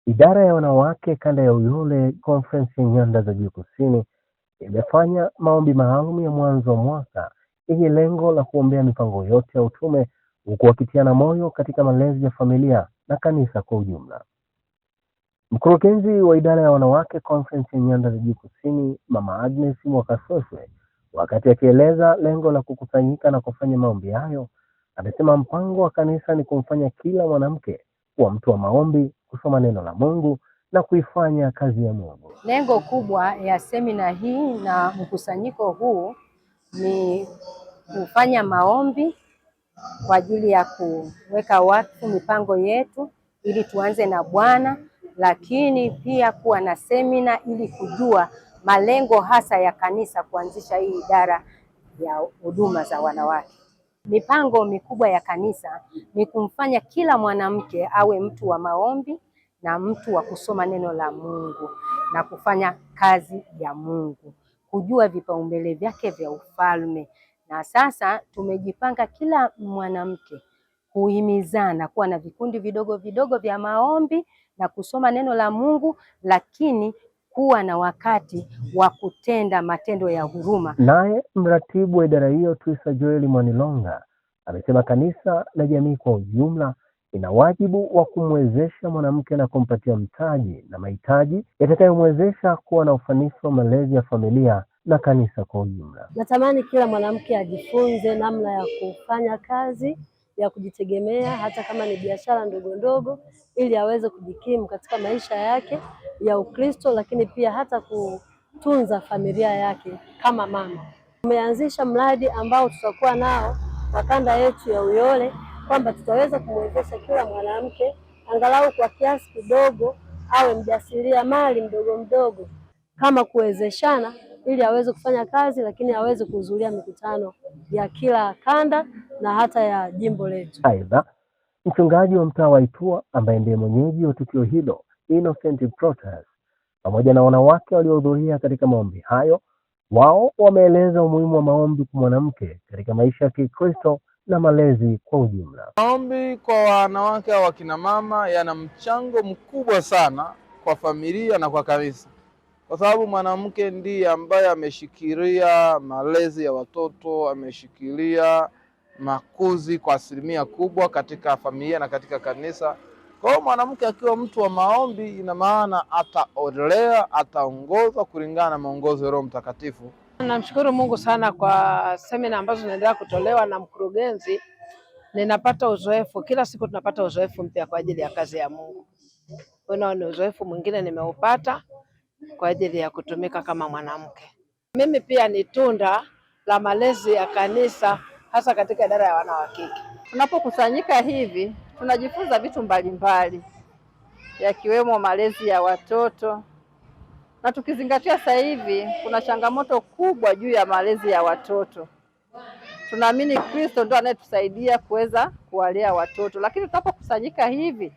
Idara ya wanawake kanda ya Uyole Conference ya Nyanda za Juu Kusini imefanya maombi maalum ya mwanzo wa mwaka yenye lengo la kuombea mipango yote ya utume huku wakitiana moyo katika malezi ya familia na kanisa kwa ujumla. Mkurugenzi wa idara ya wanawake Conference ya Nyanda za Juu Kusini, Mama Agnes Mwakasoswe, wakati akieleza lengo la kukusanyika na kufanya maombi hayo, amesema mpango wa kanisa ni kumfanya kila mwanamke kuwa mtu wa maombi, kusoma neno la Mungu na kuifanya kazi ya Mungu. Lengo kubwa ya semina hii na mkusanyiko huu ni kufanya maombi kwa ajili ya kuweka wakfu mipango yetu ili tuanze na Bwana, lakini pia kuwa na semina ili kujua malengo hasa ya kanisa kuanzisha hii idara ya huduma za wanawake. Mipango mikubwa ya kanisa ni kumfanya kila mwanamke awe mtu wa maombi na mtu wa kusoma neno la Mungu na kufanya kazi ya Mungu, kujua vipaumbele vyake vya ufalme. Na sasa tumejipanga kila mwanamke kuhimizana kuwa na vikundi vidogo vidogo vya maombi na kusoma neno la Mungu, lakini kuwa na wakati wa kutenda matendo ya huruma. Naye mratibu wa idara hiyo Twisa Joel Mwanilonga amesema kanisa na jamii kwa ujumla ina wajibu wa kumwezesha mwanamke na kumpatia mtaji na mahitaji yatakayomwezesha kuwa na ufanisi wa malezi ya familia na kanisa kwa ujumla. Natamani kila mwanamke ajifunze namna ya kufanya kazi ya kujitegemea hata kama ni biashara ndogo ndogo, ili aweze kujikimu katika maisha yake ya Ukristo, lakini pia hata kutunza familia yake kama mama. Tumeanzisha mradi ambao tutakuwa nao kwa kanda yetu ya Uyole kwamba tutaweza kumwezesha kila mwanamke angalau kwa kiasi kidogo awe mjasiriamali mdogo mdogo, kama kuwezeshana ili aweze kufanya kazi, lakini aweze kuhudhuria mikutano ya kila kanda na hata ya jimbo letu. Aidha, mchungaji wa mtaa wa Itua ambaye ndiye mwenyeji wa tukio hilo, Innocent Protas, pamoja na wanawake waliohudhuria katika maombi hayo, wao wameeleza umuhimu wa maombi kwa mwanamke katika maisha ya Kikristo na malezi kwa ujumla. Maombi kwa wanawake au wakina mama yana mchango mkubwa sana kwa familia na kwa kanisa, kwa sababu mwanamke ndiye ambaye ameshikilia malezi ya watoto, ameshikilia makuzi kwa asilimia kubwa katika familia na katika kanisa. Kwa hiyo mwanamke akiwa mtu wa maombi, ina maana ataolea, ataongozwa kulingana na maongozo ya Roho Mtakatifu. Namshukuru Mungu sana kwa semina ambazo zinaendelea kutolewa na mkurugenzi. Ninapata uzoefu kila siku, tunapata uzoefu mpya kwa ajili ya kazi ya Mungu. Kwa ni uzoefu mwingine nimeupata kwa ajili ya kutumika kama mwanamke. Mimi pia ni tunda la malezi ya kanisa, hasa katika idara ya wanawake. Tunapokusanyika hivi tunajifunza vitu mbalimbali yakiwemo malezi ya watoto, na tukizingatia sasa hivi kuna changamoto kubwa juu ya malezi ya watoto. Tunaamini Kristo ndo anayetusaidia kuweza kuwalea watoto, lakini tunapokusanyika hivi,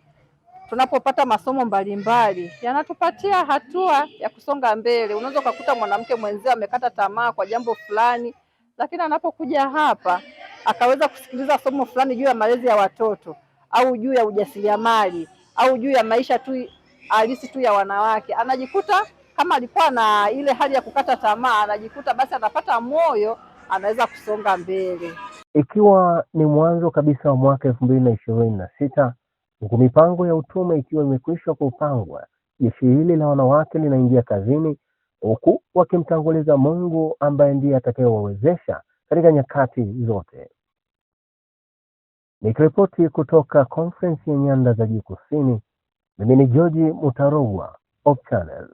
tunapopata masomo mbalimbali yanatupatia hatua ya kusonga mbele. Unaweza ukakuta mwanamke mwenzio amekata tamaa kwa jambo fulani, lakini anapokuja hapa akaweza kusikiliza somo fulani juu ya malezi ya watoto au juu ya ujasiriamali au juu ya maisha tu halisi tu ya wanawake, anajikuta kama alikuwa na ile hali ya kukata tamaa, anajikuta basi anapata moyo, anaweza kusonga mbele. Ikiwa ni mwanzo kabisa wa mwaka 2026 huku mipango ya utume ikiwa imekwisha kupangwa, jeshi hili la wanawake linaingia kazini huku wakimtanguliza Mungu ambaye ndiye atakayewawezesha katika nyakati zote. Nikiripoti kutoka Conference ya Nyanda za Juu Kusini, mimi ni George Mutarogwa, Hope Channel.